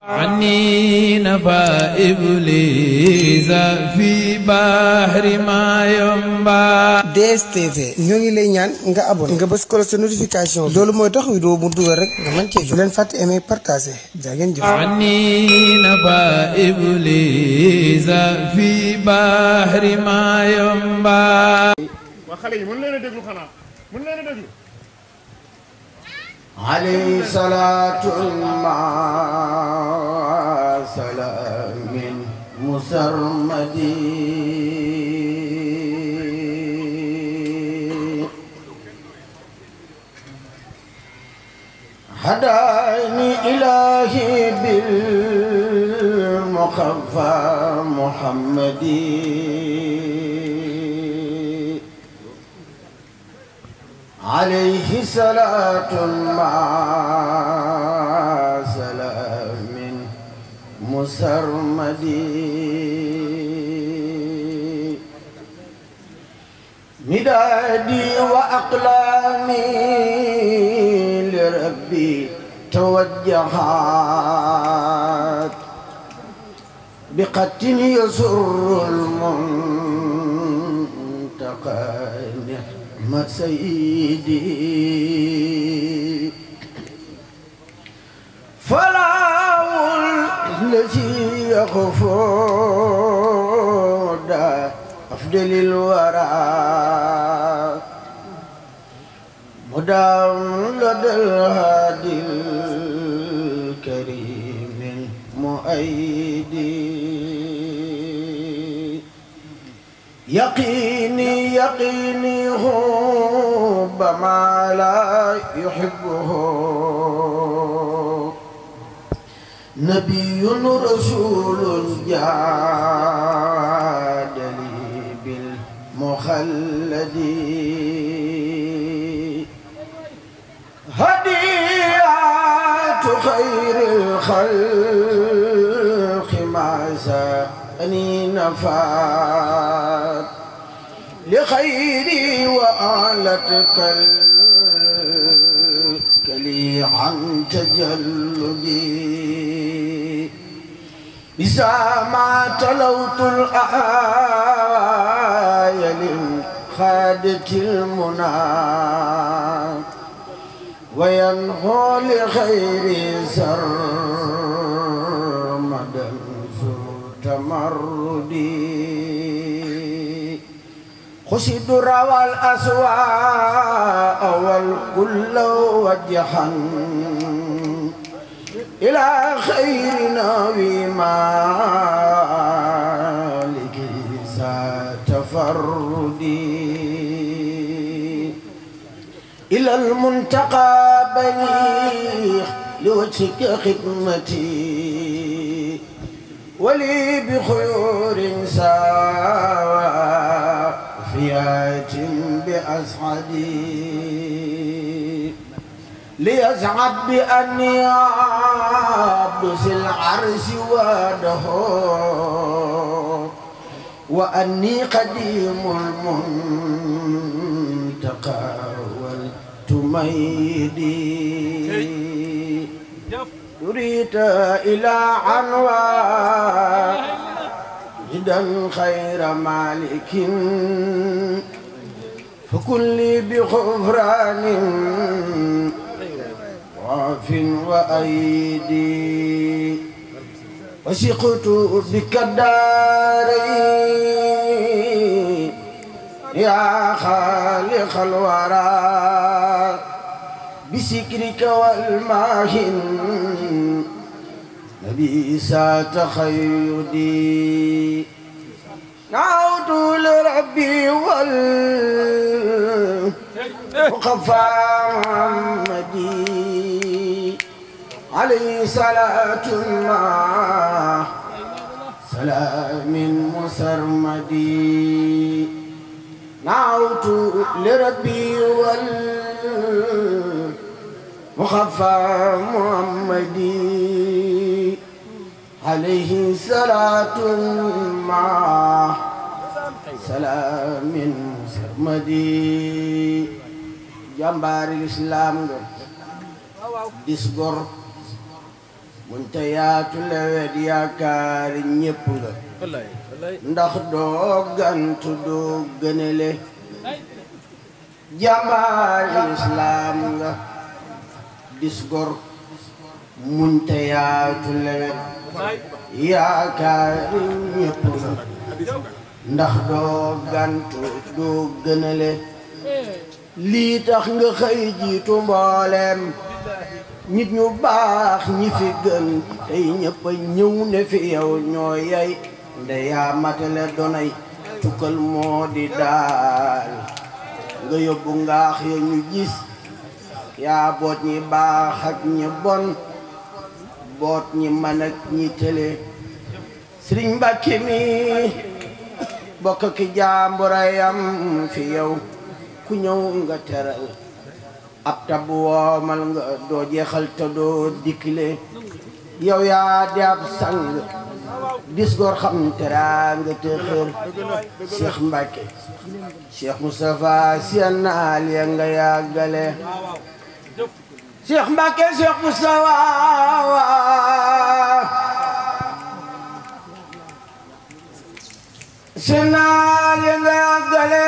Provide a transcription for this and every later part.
عني نفى إبليس في بحر ما ينبع. DSTV ñoo ngi lay ñaan nga abonné nga bës ko sa notification loolu mooy tax vidéo mu dugal rek nga mën cee jot. bu leen fàtte aimer partager jaa ngeen jëf. عني نفى إبليس في بحر ما ينبع. waa xale yi mën leen a déglu xanaa mën leen a déglu. عليه صلاة مع سلام مسرمد هداني إلهي بالمخفى محمدي عليه صلاة مع سلام مسرمد مدادي وأقلامي لربي توجهات بقت يسر المنتقى سيدي فلا الذي يغفر أفضل الورى مدام لدى الهادي الكريم المؤيدي يقيني حب ما لا يحبه نبي رسول جاد لي بالمخلد هديات خير الخلق ما سأني نفات لخيري وآلتك الكلي عن تجلدي بسا ما تلوت الآية للخادة المنى وينهو لخير سرمدا تمردي خشد روى الأسواء والكل وجها إلى خير نبي مالك تفردي إلى المنتقى بليغ لوجهك خدمتي ولي بخيور ساوى فيات بأسعدي ليسعد بأني عبد العرش وده وأني قديم المنتقى والتميدي يريد إلى عنوان إذا خير مالك فكل بغفران وعف وأيدي وثقت بك الدارين يا خالق الورى بسكرك والماهن نبي سات خيدي نعود لربي والمخفى محمدي عليه صلاة مع سلام مسرمدي نعود لربي والمخفى محمدي عليه صلاة مع سلام مسرمدي jàmbaari lislaam nga dis gor munte yaatu lewet yaakaari ñépp nga ndax doo gantu doo gënale jàmbaari islaam nga dis gor munte yaatu lewet yaakaari ñépp nga ndax doo gantu doo gënale lii tax nga xëy jiitu mbooleem nit ñu baax ñi fi gën tey ñëpp a ñëw ne fi yow ñoo yey nde yaa matale donay tukkal moo di daal nga yóbbu ngaax ya ñu gis yaa boot ñi baax ak ñi bon boot ñi man ak ñi tële Sëriñ Mbàkke mi bokk ki jaamburayam fi yow ku ñëw nga teral ab tab woomal nga doo jeexal te doo dikkile yow yaa di ab sang dis góor xam teraanga te xër Cheikh Mbacke Cheikh Moustapha seen naal ya nga yàggale Cheikh Mbacke Cheikh Moustapha seen naal ya nga yàggale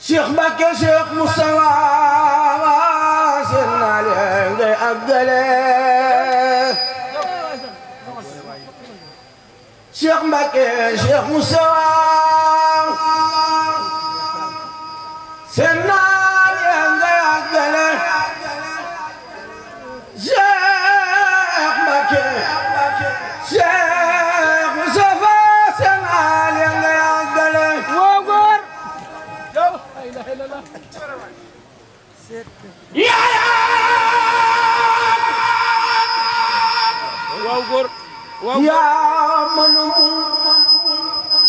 Cheikh Mbacke Cheikh Moustapha seen naal ya nga yàggale Cheikh Mbacke Cheikh Moustapha seen naal ya nga yàggale Cheikh Mbacke Cheikh Moustapha seen naal ya nga yàggale woo góor waaw góor yaa manu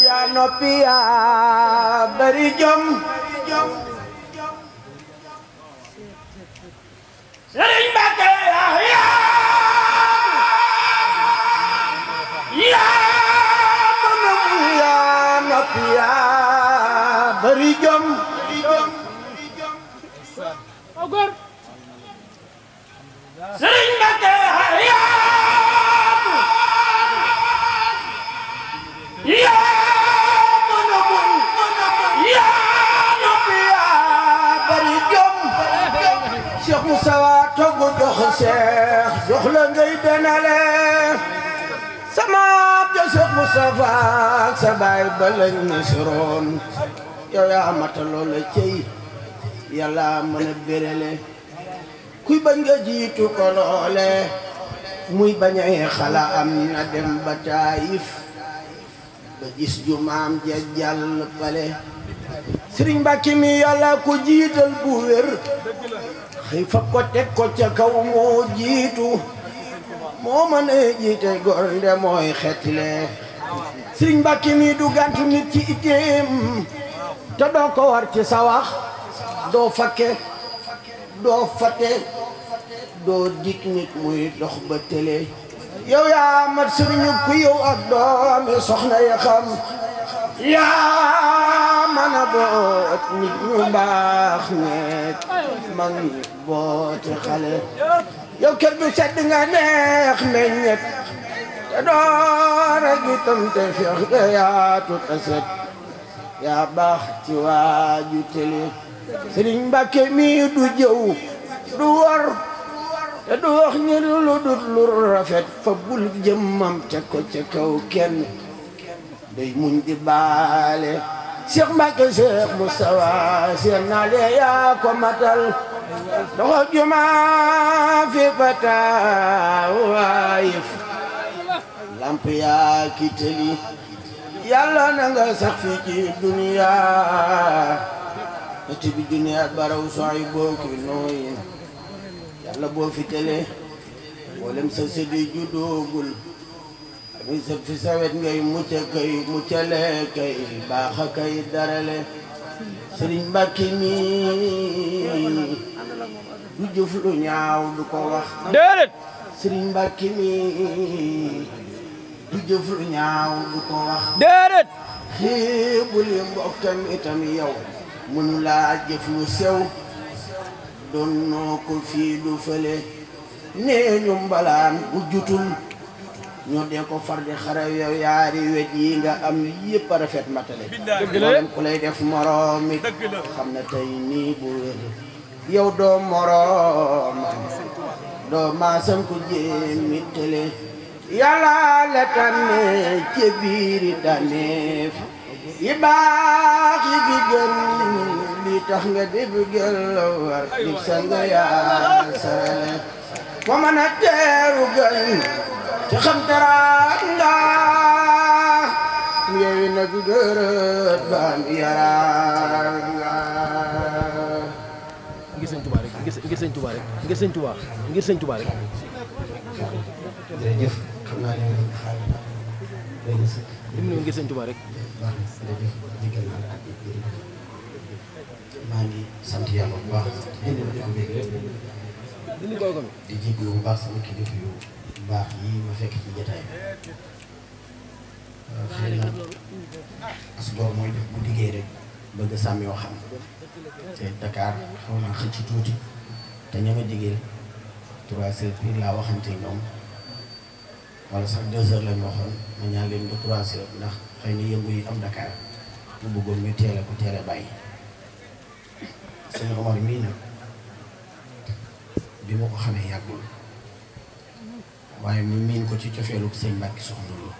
yaa noppi yaa bari jom Sëriñ Mbàkke yaa manu yaa noppi yaa bari jom Sëriñ Mbàkke Cheikh Moustapha togg jox Cheikh jox la ngay denale sama abja Cheikh Moustapha ak sa baay ba lañ nasiroon yow yaa mataloo la cey yàlla mën a bérele kuy bañ nga jiitu ko loole muy bañay xala am na dem ba Taayif ba gis jumaam ja jàll pale Sëriñ Mbàkke mi yàlla ko jiital bu wér xëy fa ko teg ko ca kaw moo jiitu moo mën a jiite góor nde mooy xetle Sëriñ Mbàkke mi du gàntu nit ci itteem te doo ko war ci sa wax doo fakke doo fate doo dik nit muy dox ba télé yow yaa mat sëriñu ku yow ak doomi soxna ya xam yaa mën a boot nit ñu baax nekk mag ñi boote xale yow kër du sedd nga neex meññet te door a gitam te feex ga yaatu ta set yaa baax ci waaju télé Sëriñ Mbàkke mi du jëw du wor te du wax ñi lu dut lu rafet fa bul jëmmam te ko ca kaw kenn day muñ di baale Cheikh Mbacke Cheikh Moustapha seen naale yaa ko matal doxal juma fi fata waayif lamp yaa ki tëli yàlla na nga sax fi ci duniya ati bi duniya baraw sooy booki nooyin yàlla boo fi tële mboolem sa sëdi juddoogul mi sëb fi sawet ngay mucca kay muccale kay baaxa kay darale Sëriñ Mbàkke mi du jëf lu ñaaw du ko wax déedéet Sëriñ Mbàkke mi du jëf lu ñaaw du ko wax déedéet xeebuli mbokkam itam yow mënu laa jëf lu sew doon noo ko fii du fële nee ñu mbalaan bu jutul ñu dee ko far di xaraw yow yaari wet yi nga am yëpp a rafet matale mboolem ku lay def moroom it xam na tey nii bu wér yow doo moroom doo maasam ko jéemi tele yàlla la tànne ci biiri tànneef yi baax yi fi gën li tax nga dib gël war di sang yaa sarale ko mën a teeru gën ci xam teraanga yewi nag gërët baam yaraanga ngir sëñ Tuubaa rek ngir sëñ Tuubaa rek ngir sëñ Tuubaa ngir sëñ Tuubaa rek jërëjëf xam naa ne ngir sëñ Tuubaa rek maa ngi sant yàlla bu baax di jéglu bu baax sama kilifa yu baax yi ma fekk ci jotaay xëy na as góor mooy def bu liggéey rek bëgg sàmm yoo xam te Dakar xaw naa xëcc tuuti te ña ma jigéen 3 heures pile laa waxante ñoom wala sax 2 heures lañ waxoon ma ñaan leen ba 3 heures ndax xëy na yëngu yi am Dakar mu bëggoon ñu teel a ko teel a bàyyi sëñ Omar mii nag bi ma ko xamee yàggul waaye mu miin ko ci cofeelu sëñ Mbàkke Soxna Lo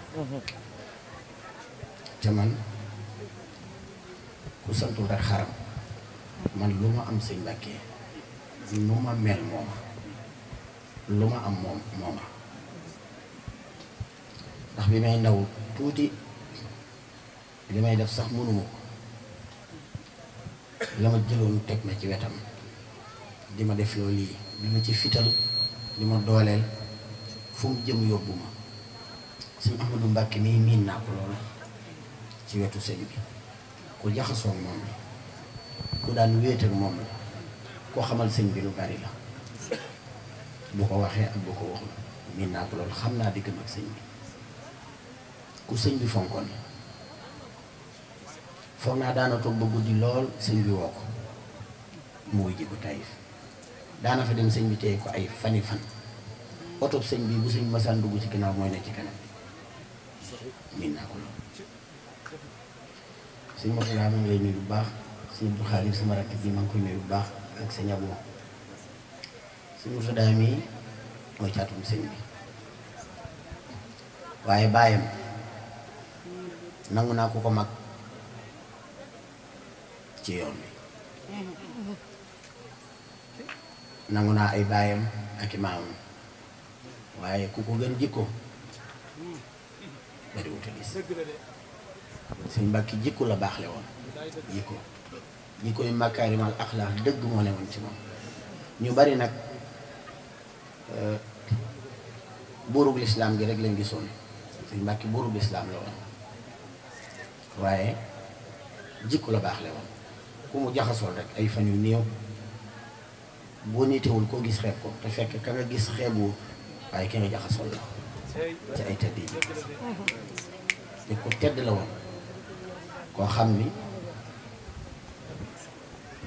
te man ku santul rek xaram man lu ma am sëñ Mbàkke nu ma mel mooma lu ma am mooma ndax bi may ndaw tuuti li may def sax mënuma ko la ma jëloon teg ma ci wetam di ma def loolu lii di ma ci fital di ma dooleel fu mu jëm yóbbu ma sëñ Ahmadou Mbàkke mii miin naa ko loolu ci wetu sëñ bi ku jaxasoo moom la ku daan wéet ak moom la koo xamal sëñ bi lu bari la bu ko waxee ak bu ko waxul miin naa ko loolu xam naa diggam ak sëñ bi ku sëñ bi fonkoon la foog naa daana toog ba guddi lool sëñ bi woo ko mu wuy ji ko Taïf daana fa dem sëñ bi téye ko ay fani fan oto sëñ bi bu sëñ masaan dugg ci ginnaaw mooy ne ci kanam miin naa ko lool sëñ Mourtada maa ngi lay nuyu bu baax sëñ Abdou Khadir sama rakk bi maa ngi koy nuyu bu baax ak sëñ Abo sëñ Mourtada mii mooy caatum sëñ bi waaye baayam nangu naa ko ko mag ci yoon bi nangu naa ay baayam ak i maamam waaye ku ko gën jikko bari wuta gis sëñ Mbàkke jikko la baax le woon jikko yu makaarimal axlaax dëgg moo ne woon ci moom ñu bari nag buurub lislaam gi rek lañ gisoon sëñ Mbàkke buurub lislaam la woon waaye jikko la baax le woon ku mu jaxasool rek ay fan yu néew boo nitewul koo gis xeeb ko te fekk ka nga gis xeebu waaye ki nga jaxasool la ci ay tedd yi te ko tedd la woon koo xam ni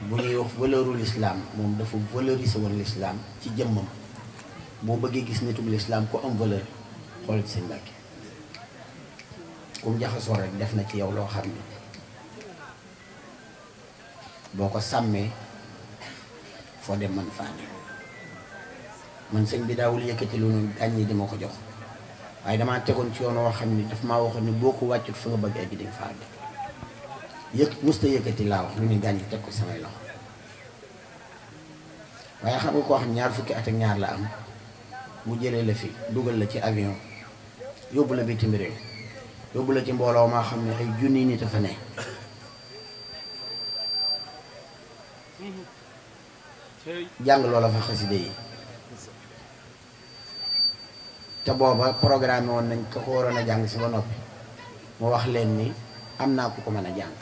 bu ñuy wax valeuru l'islam moom dafa valoriser woon l'islam ci jëmmam boo bëggee gis nitug l'islam ku am valeur xool ci sëñ Mbàkke kum jaxasoo rek def na ci yow loo xam ni boo ko sàmmee foo dem man faa ne man sëñ bi daawul yëkkati lu nu gàññi di ma ko jox waaye damaa tegoon ci yoon woo xam ni daf maa waxoon ni boo ko wàccut fa nga bëgg egg di nga faa àgg musta yëkkati laa wax lu ni gàññi teg ko samay loxo waaye xam nga koo xam ñaar fukki at ak ñaar la am mu jëlee la fi dugal la ci avion yóbbu la bitim réew yóbbu la ci mbooloo maa xam ne ay junni nit a fa ne jàng loola fa xaside yi te booba programme woon nañ ko ko waroon a jàng si ba noppi mu wax leen ni am naa ku ko mën a jàng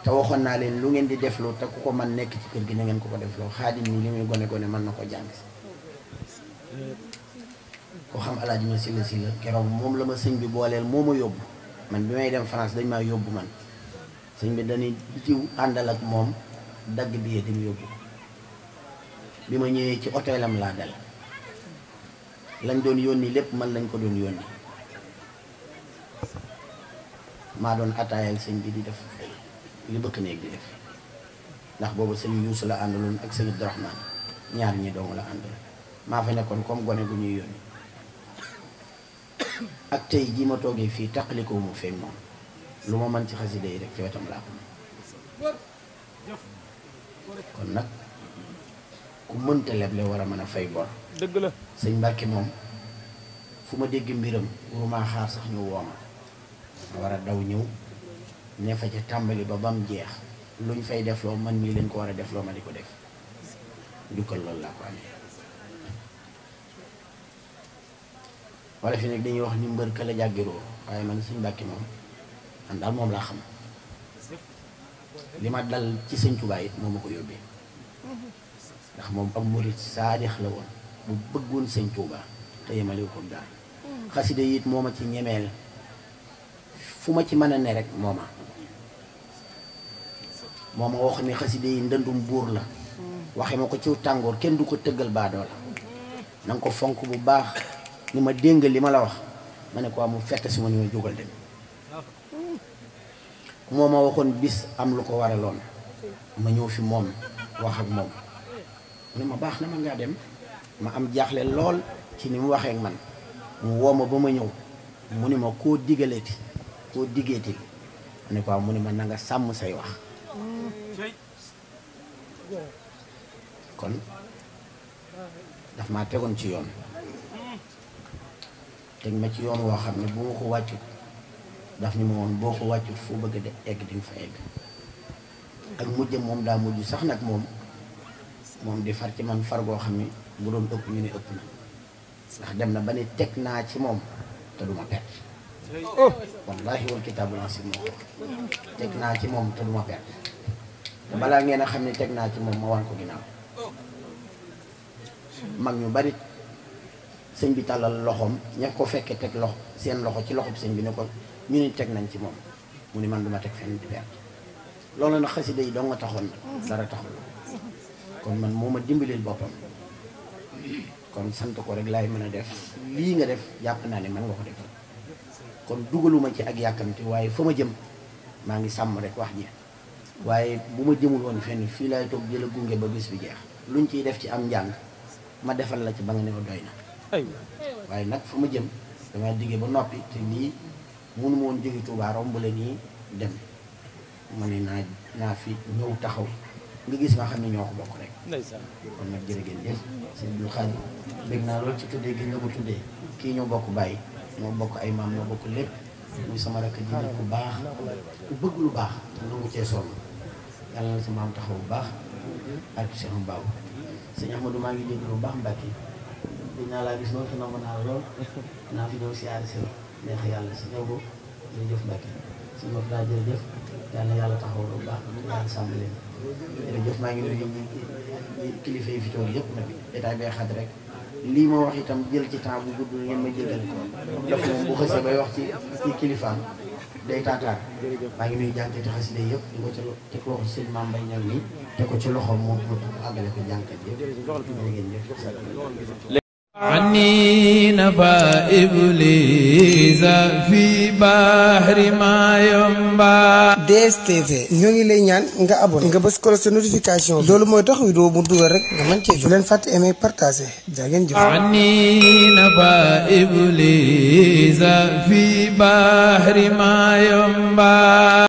te waxoon naa leen lu ngeen di deflu te ku ko mën nekk ci kër gi na ngeen ko defloo Xaadim nii li muy gone gone mën na ko jàng si ko xam alaaji ma si la keroog moom la ma sëñ bi booleel moo ma yóbbu man bi may dem France dañ maa yóbbu man sëñ bi dañuy jiw àndal ak moom dagg bi di mu yóbbu bi ma ñëwee ci hôtelam laa dal lañ doon yónni lépp man lañ ko doon yónni maa doon attaayal sëñ bi di def li bëkk néeg di def ndax boobu sëñ Yuusu la àndaloon ak sëñ Abdourahmane ñaar ñi dong la àndal maa fa nekkoon comme gone gu ñuy yónni ak tey jii ma toogee fii taqalikoo mu feeñ moom lu ma mën ci xasida yi rek ci wetam laa ko kon nag ku mënta leble war a mën a fay bor. dëgg la sëñ Mbàkke moom fu ma dégg mbiram waruma xaar sax ñu wooma ma war a daw ñëw ne fa ca tàmbali ba bam jeex luñ fay defloo man mii leen ko war a defloo ma di ko def njukkal loolu laa ko amee. wala fi nag dañuy wax ni mbër ka la jàggiroo waaye man sëñ Mbàkke moom man daal moom laa xam li ma dal ci sëñ Tuubaa it moo ma ko yóbbee ndax moom am murit saadix la woon bu bëggoon sëñ Tuubaa te yemalewu ko daal xasida it moo ma ci ñemeel fu ma ci mën a ne rek moo ma wax ni xasida yi ndëndum buur la waxe ma ko ciw tàngoor kenn du ko tëggal baadoo la na nga ko fonk bu baax ni ma dénga li ma la wax ma ne ko mu fett si ma ni ma jógal dem moo ma waxoon bis am lu ko waraloon ma ñëw fi moom wax ak moom mu ne ma baax na ma ngaa dem ma am jaaxle lool ci ni mu waxee ak man mu woo ma ba ma ñëw mu ni ma koo digaleeti koo diggeeti ma ne ko mu ni ma na nga sàmm say wax kon daf maa tegoon ci yoon teg ma ci yoon woo xam ne bu ma ko wàccut daf ni ma woon boo ko wàccut foo bëgg a egg di nga fa egg ak mujj moom daa mujj sax nag moom di far ci man far goo xam ne bu doon ëpp ñu ne ëpp na ndax dem na ba ne teg naa ci moom te du ma perte wallaahi wal kitaabu lancé moo ko teg naa ci moom te du ma perte te balaa ngeen a xam ne teg naa ci moom ma wan ko ginnaaw mag ñu bari sëñ bi tàllal loxoom ña ko fekkee teg loxo seen loxo ci loxo bi sëñ bi ne ko ñu ni teg nañ ci moom mu ni man duma teg fenn di perte loolu nag xasida yi doo nga taxoon nag dara taxul kon man moo ma dimbalil boppam kon sant ko rek laay mën a def lii nga def jàpp naa ne man nga ko defal kon dugaluma ci ak yàkkamti waaye fa ma jëm maa ngi sàmm rek wax ji waaye bu ma jëmul woon fenn fii laay toog jëla gunge ba bis bi jeex luñ ciy def ci am njàng ma defal la ci ba nga ne ma doy na waaye nag fa ma jëm damay diggee ba noppi te lii mënu ma woon jóge Tuubaa romb la nii dem ma ne naa fi ñëw taxaw nga gis nga xam ne ñoo ko bokk rek kon nag jërë ngeen jëf sëñ Abdul Xaadir bég naa loolu ci tuddee gi nga ko tuddee kii ñoo bokk bàyyi ñoo bokk ay maam ñoo bokk lépp muy sama rakk ji nit ku baax ku bëgg lu baax te nangu cee sonn yàlla na sa maam taxaw bu baax ak Cheikh Mbaaw sëñ Ahmadou maa ngi dégg lu baax Mbàkke dinaa laa gis loolu te nangu naa lool naa fi ñëw si aar si neex yàlla si ñëw ko jërëjëf Mbàkke si ñëw daa jërëjëf yàlla yàlla taxaw lu baax yàlla sàmm leen jërëjëf maa ngi nuyu kilifa yi fi toog yëpp nag état bay xat rek lii ma wax itam jël ci temps bu gudd ngeen ma jëlal ko daf moom bu xësee bay wax ci kilifaam day taataar maa ngi nuyu jànkati xasida yëpp di ko ci te ko wax sëñ Mame Mbaye Niang nii te ko ci loxoom mu àggale ko jànkat yëpp ngeen jëf عني نفى إبليس في بحر ما ينبع DSTV ñoo ngi lay ñaan nga abonné nga bës ko sa notification loolu mooy tax vidéo bu dugal rek nga mën cee jot bu leen fàtte aimer partager jaa ngeen jëf عني نفى إبليس في بحر ما ينبع